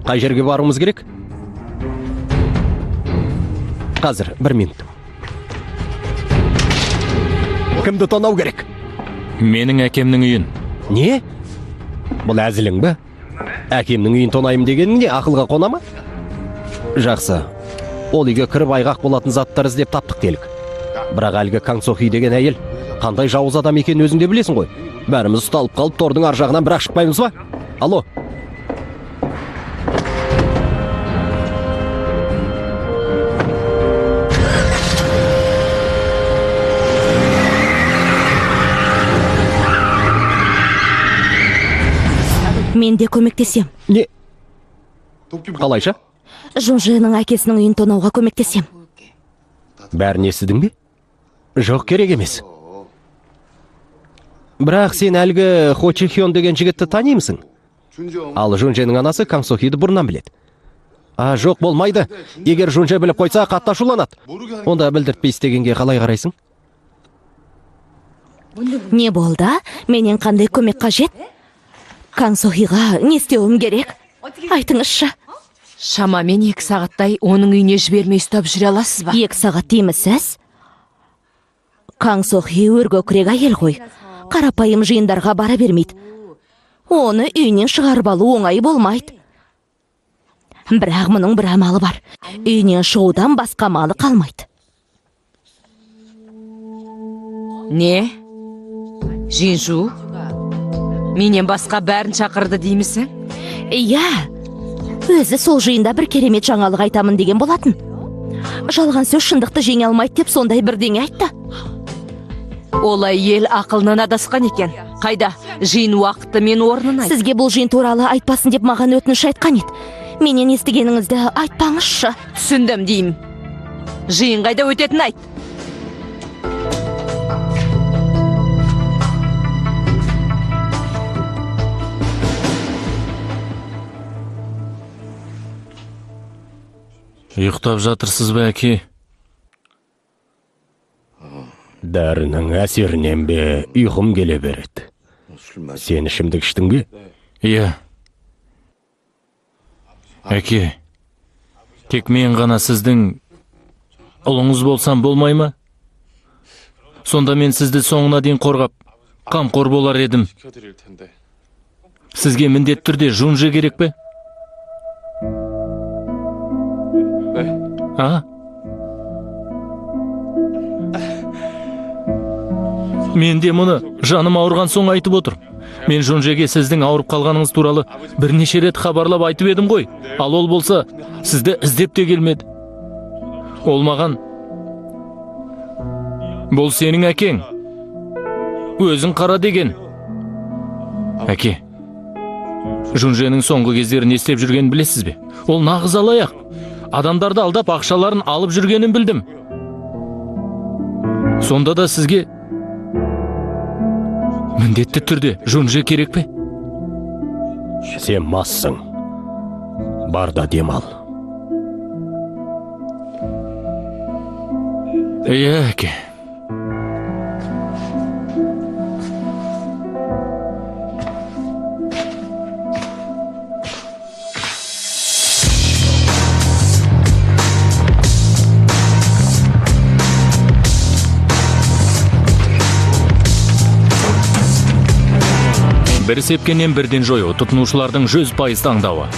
Қай жерге баруымыз керек? Қазір, бір минут. Кімді тонау керек? Менің әкемнің үйін. Не? Бұл әзілің бе? Әкемнің үйін тонайым дегенің не, ақылға қона ма? Жақсы. Ол үйге кіріп айғақ болатын заттар іздеп таптық делік. Бірақ әлгі Кан Сохи деген әйел қандай жауыз адам екенін өзің де білесің ғой. Бәріміз ұсталып қалып тордың ар жағынан бірақ шықпаймыз ба? Алло. Мен де көмектесем. Не? Қалайша? Жунжиның әкесінің үйін тонауға көмектесем. Бәрін естідің бе? Жоқ, керек емес. Бірақ сен әлгі Хо Чи Хён деген жігітті танимысың? Ал Жунжиның анасы Кан Сохиді бұрыннан біледі. А, жоқ, болмайды. Егер Жунжи біліп қойса, қатты ашуланады. Онда білдіртпей істегенге қалай қарайсың? Не болды? Менен қандай көмек қажет? Кан Сохиға не істеуім керек? Айтыңызшы. Шамамен 2 сағаттай оның үйіне жібермей ұстап жүре аласыз ба? 2 сағат деймісіз? Кан Сохи өркөкірек әйел ғой. Қарапайым жиындарға бара бермейді. Оны үйінен шығарып алу оңай болмайды. Бірақ мұның бір амалы бар. Үйінен шығудан басқа амалы қалмайды. Не? Жинжу? Менен басқа бәрін шақырды деймісің? Иә. Өзі сол жиында бір керемет жаңалық айтамын деген болатын. Жалған сөз шындықты жеңе алмайды деп сондай бірдеңе айтты. Ол әйел ақылынан адасқан екен. Қайда? Жиын уақыты мен орнын айт. Сізге бұл жиын туралы айтпасын деп маған өтініш айтқан еді. Менен естігеніңізді айтпаңызшы. Түсіндім деймін. Жиын қайда өтетінін айт. Ұйықтап жатырсыз ба, әке? Дәрінің әсерінен бе ұйқым келе береді. Сен ішімдік іштің бе? Иә. Әке, тек мен ғана сіздің ұлыңыз болсам болмай ма? Сонда мен сізді соңына дейін қорғап, қамқор болар едім. Сізге міндетті түрде Жунжи керек пе? А? Мен де мұны жаным ауырған соң айтып отыр. Мен Жунжиге сіздің ауырып қалғаныңыз туралы бірнеше рет хабарлап айтып едім ғой. Ал ол болса, сізді іздеп те келмеді. Ол маған, бұл сенің әкең, өзің қара деген. Әке, Жунжиның соңғы кездері не істеп жүргенін білесіз бе? Ол нағыз алаяқ. Адамдарды алдап ақшаларын алып жүргенін білдім. Сонда да сізге міндетті түрде Жунжи керек пе? Сен массың. Бар да демал. Иә, әке. Бір сепкеннен бірден жою, тұтынушылардың 100% таңдауы.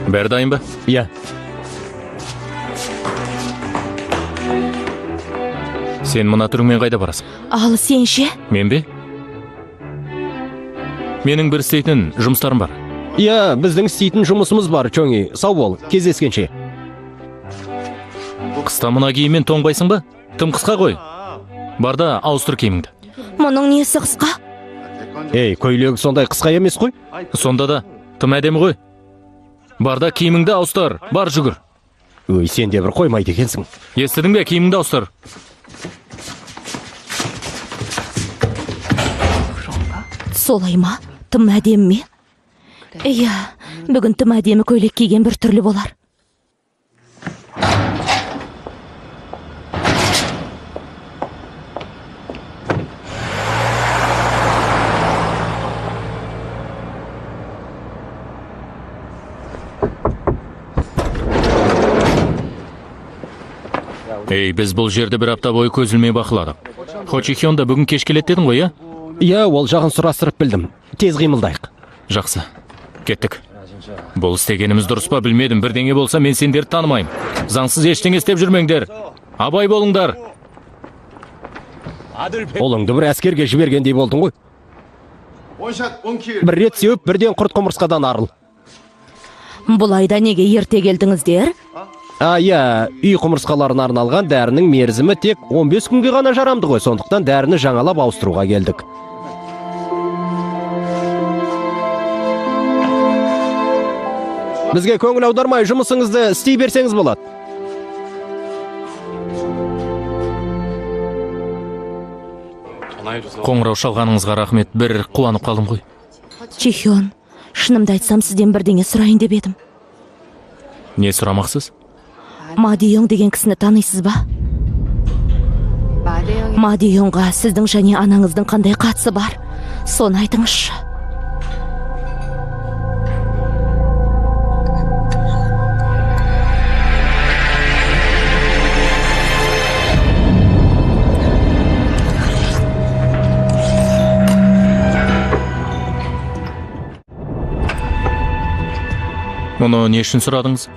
Бәрі дайын ба? Иә. Сен мына түріңмен қайда барасың? Ал сен ше? Мен бе? Менің бір істейтін жұмыстарым бар. Иә, біздің істейтін жұмысымыз бар, Чоңи. Сау бол, кездескенше. Қыста мына киіммен тоңбайсың ба? Тым қысқа ғой. Бар да ауыстыр киіміңді. Мұның несі қысқа? Ей, көйлегі сондай қысқа емес қой. Сонда да тым әдемі ғой. Бар да киіміңді ауыстыр, бар жүгір. Өй, сен де бір қоймайды екенсің. Естідің бе, киіміңді ауыстыр. Солай ма? Тым әдемі ме? Иә, бүгін тым әдемі көйлек киген бір түрлі болар. Ей, біз бұл жерді бір апта бойы көз ілмей бақыладық. Хо Чи Хён да бүгін кеш келеді дедің ғой, иә? Иә, ол жағын сұрастырып білдім. Тез қимылдайық. Жақсы, кеттік. Бұл істегеніміз дұрыс па білмедім. Бірдеңе болса мен сендерді танымаймын. Заңсыз ештеңе істеп жүрмеңдер. Абай болыңдар. Ұлыңды бір әскерге жібергендей болдың ғой. Бір рет сеуіп, бірден құрт құмырсқадан арыл. Бұл айда неге ерте келдіңіздер? Иә, үй құмырсқаларына арналған дәрінің мерзімі тек 15 күнге ғана жарамды ғой, сондықтан дәріні жаңалап ауыстыруға келдік. Бізге көңіл аудармай жұмысыңызды істей берсеңіз болады. Қоңырау шалғаныңызға рахмет, бір қуанып қалдым ғой. Чи Хён, шынымды айтсам, сізден бірдеңе сұрайын деп едім. Не сұрамақсыз? Ма Ди-Йонг деген кісіні танисыз ба? Ма Ди-Йонгға сіздің және анаңыздың қандай қатысы бар? Соны айтыңызшы. Мұны не үшін сұрадыңыз?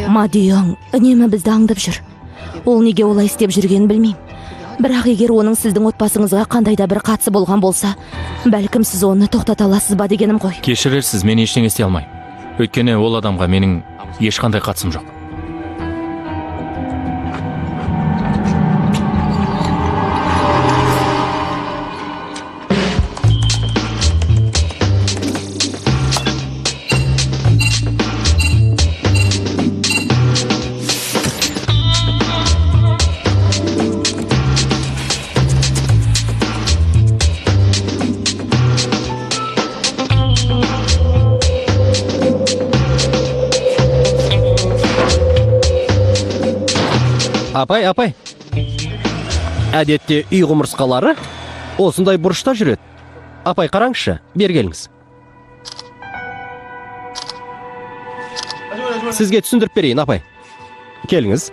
Ма Ди-Йонг үнемі бізді аңдып жүр. Ол неге олай істеп жүргенін білмеймін. Бірақ егер оның сіздің отбасыңызға қандай да бір қатысы болған болса, бәлкім сіз оны тоқтата аласыз ба дегенім ғой. Кешірерсіз, мен ештеңе істей алмаймын. Өйткені ол адамға менің ешқандай қатысым жоқ. Апай, апай. Әдетте үй құмырсқалары осындай бұрышта жүреді. Апай, қараңызшы, бері келіңіз. Сізге түсіндіріп берейін, апай. Келіңіз.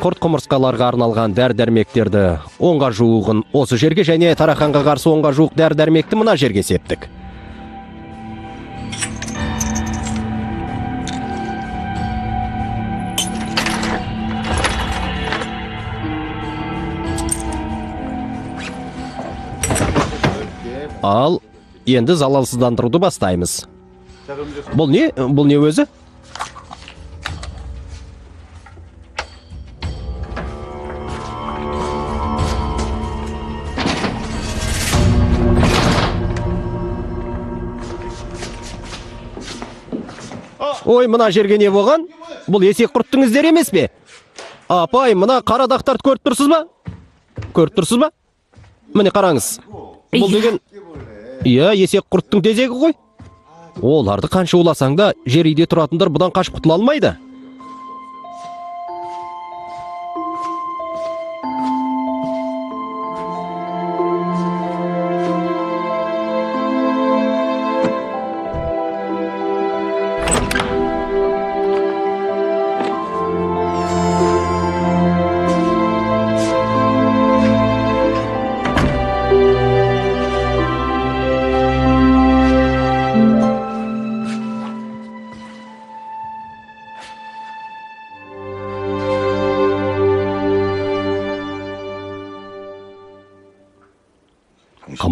Құрт құмырсқаларға арналған дәрі-дәрмектерді 10-ға жуығын осы жерге және тарақанға қарсы 10-ға жуық дәрі-дәрмекті мына жерге септік. Ал енді залалсыздандыруды бастаймыз. Бұл не? Бұл не өзі? Ой, мына жерге не болған? Бұл есек құрттың іздері емес пе? Апай, мына қара дақтарды көріп тұрсыз ба? Көріп тұрсыз ба? Міне қараңыз. Бұл деген иә, есек құрттың тезегі ғой. Оларды қанша уласаң да, жер үйде тұратындар бұдан қашып құтыла алмайды.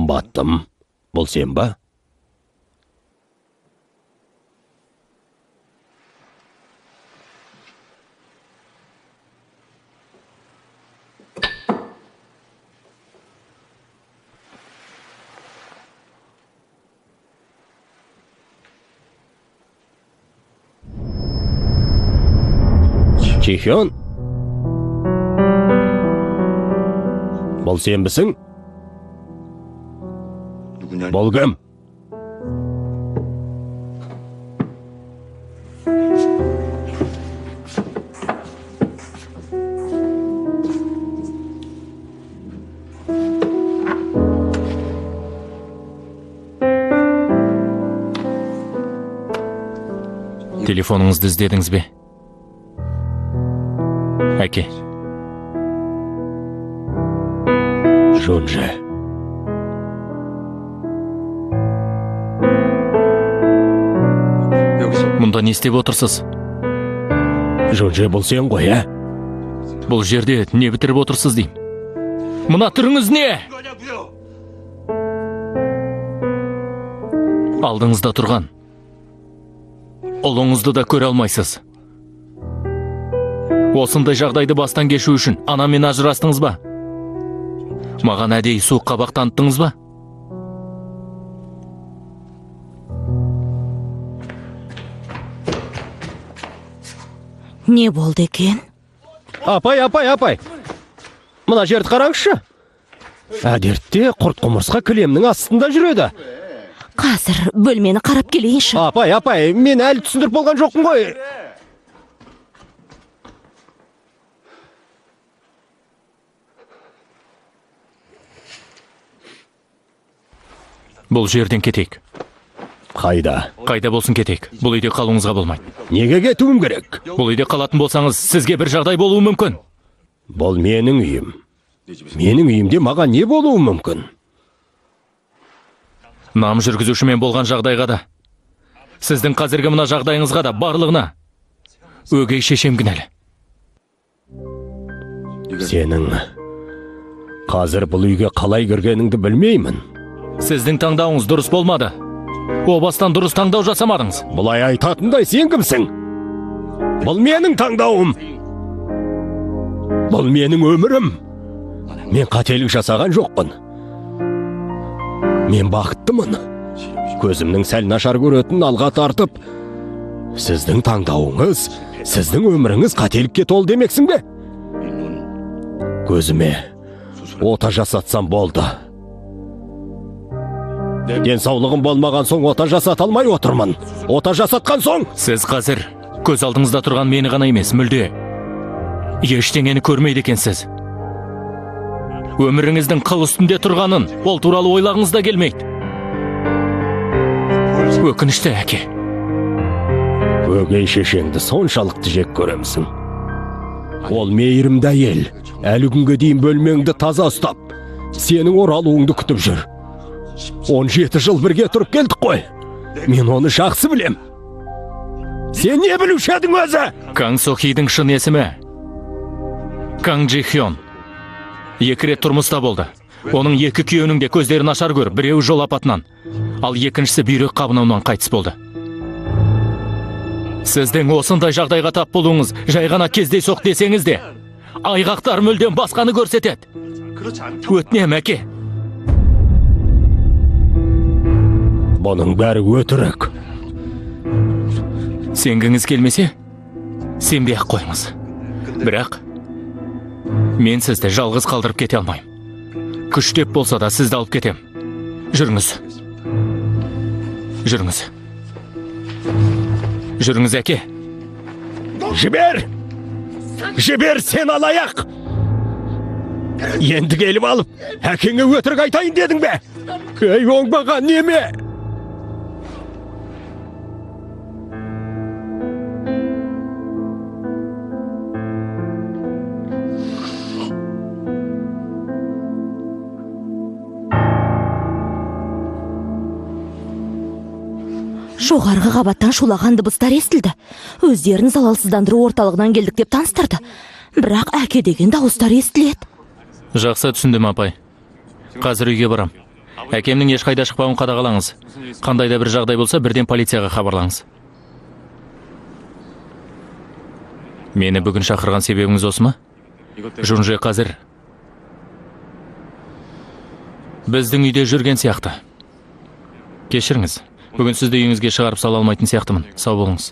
Қымбаттым, бұл сен ба? Чихён? Бұл сенбісің? Бұл кім? Телефоныңызды іздедіңіз бе? Әке. Жунже. Мұнда не істеп отырсыз? Жунже, бұл сен ғой, ә? Бұл жерде не бітіріп отырсыз деймін. Мына түріңіз не? Алдыңызда тұрған ұлыңызды да көре алмайсыз. Осындай жағдайды бастан кешу үшін анамен ажырастыңыз ба? Маған әдейі суық қабақ таныттыңыз ба? Не болды екен? Апай, апай, апай. Мына жерді қараңызшы. Әдетте құрт құмырсқа кілемнің астында жүреді. Қазір бөлмені қарап келейінші. Апай, апай, мен әлі түсіндіріп болған жоқпын ғой. Бұл жерден кетейік. Қайда? Қайда болсын кетейік. Бұл үйде қалуыңызға болмайды. Неге кетуім керек? Бұл үйде қалатын болсаңыз, сізге бір жағдай болуы мүмкін. Бұл менің үйім. Менің үйімде маған не болуы мүмкін? Нам жүргізушімен болған жағдайға да, сіздің қазіргі мына жағдайыңызға да, барлығына өгей шешем кінәлі. Сенің қазір бұл үйге қалай кіргеніңді білмеймін. Сіздің таңдауыңыз дұрыс болмады. О бастан дұрыс таңдау жасамадыңыз. Бұлай айтатындай сен кімсің? Бұл менің таңдауым. Бұл менің өмірім. Мен қателік жасаған жоқпын. Мен бақыттымын. Көзімнің сәл нашар көретінін алға тартып, сіздің таңдауыңыз, сіздің өміріңіз қателікке толы демексің бе? Көзіме ота жасатсам болды. Денсаулығым болмаған соң ота жасата алмай отырмын. Ота жасатқан соң... Сіз қазір көз алдыңызда тұрған мені ғана емес, мүлде ештеңені көрмейді екенсіз. Өміріңіздің қыл үстінде тұрғанын, ол туралы ойлағыңыз да келмейді. Өкінішті, әке. Өгей шешеңді соншалықты жек көремісің. Ол мейірімді әйел, әлі күнге дейін бөлмеңді таза ұстап, сенің оралуыңды күтіп жүр. 17 жыл бірге тұрып келдік қой. Мен оны жақсы білем. Сен не білуші едің өзі? Кан Сохидің шын есімі Кан Джи Хён. Екі рет тұрмыста болды. Оның екі күйеуінің де көздері нашар көріп, біреуі жол апатынан, ал екіншісі бүйрек қабынуынан қайтыс болды. Сіздің осындай жағдайға тап болуыңыз жай ғана кездейсоқ десеңіз де, айғақтар мүлдем басқаны көрсетеді. Өтінем, әке. Бұның бәрі өтірік. Сенгіңіз келмесе, сенбей-ақ қойыңыз. Бірақ мен сізді жалғыз қалдырып кете алмаймын. Күштеп болса да сізді алып кетем. Жүріңіз. Жүріңіз. Жүріңіз, әке. Жібер! Жібер, сен алаяқ! Енді келіп алып, әкеңе өтірік айтайын дедің бе? Ей, оңбаған неме? Жоғарғы қабаттан шулаған дыбыстар естілді. Өздерін залалсыздандыру орталығынан келдік деп таныстырды. Бірақ әке деген дауыстар естіледі. Жақсы түсіндім, апай. Қазір үйге барам. Әкемнің ешқайда шықпауын қадағалаңыз. Қандай да бір жағдай болса, бірден полицияға хабарлаңыз. Мені бүгін шақырған себебіңіз осы ма? Жунже қазір біздің үйде жүрген сияқты. Кешіріңіз, бүгін сізді үйіңізге шығарып сала алмайтын сияқтымын. Сау болыңыз.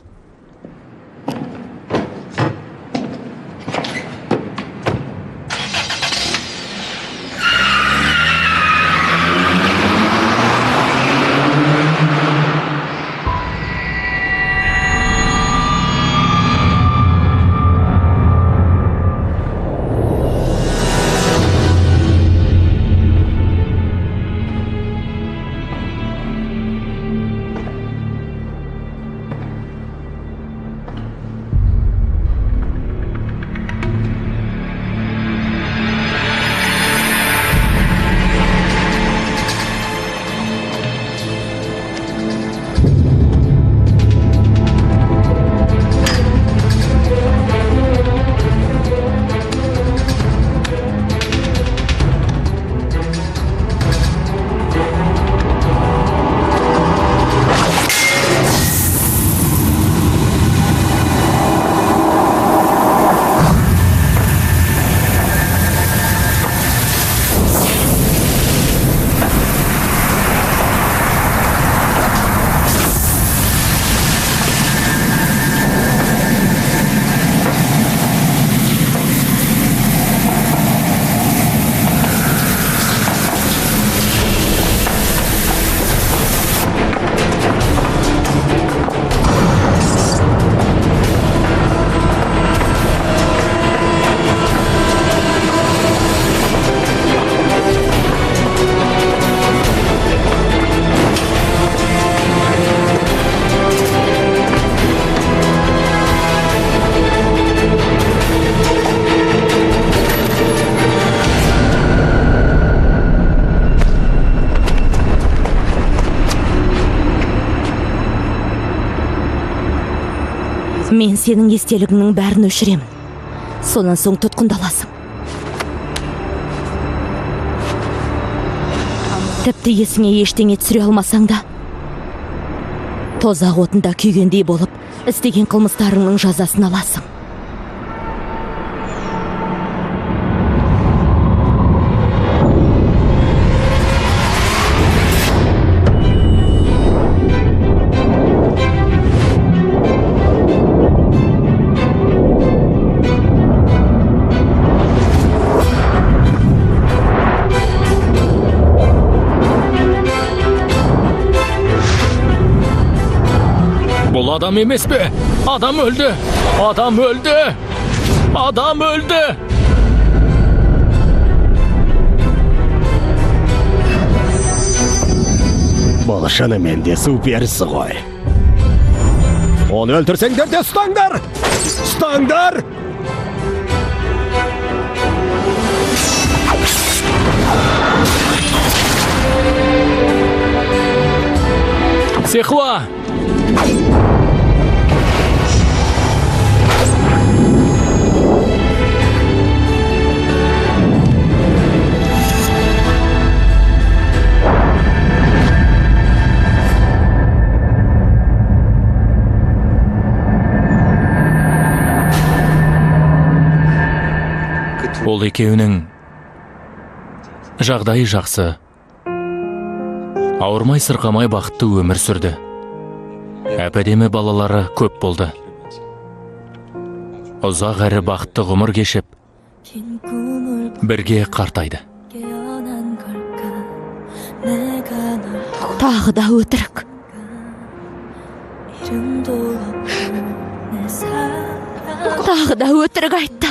Мен сенің естелігіңнің бәрін өшіремін. Сонан соң тұтқындаласың. Тіпті есіңе ештеңе түсіре алмасаң да, тозақ отында күйгендей болып, істеген қылмыстарыңның жазасын аласың. Бұл адам емес пе? Адам өлді! Адам өлді! Адам өлді! Бұл шынымен де су перісі ғой. Оны өлтірсеңдер де ұстаңдар! Ұстаңдар! Сехуа! Ол екеуінің жағдайы жақсы. Ауырмай сырқамай бақытты өмір сүрді. Әп-әдемі балалары көп болды. Ұзақ әрі бақытты ғұмыр кешіп, бірге қартайды. Тағы да өтірік. Тағы да өтірік айтты.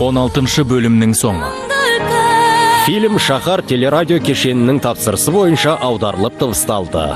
Он алтыншы бөлімнің соңы. Фильм Шаһар телерадио кешенінің тапсырысы бойынша аударылып дыбысталды.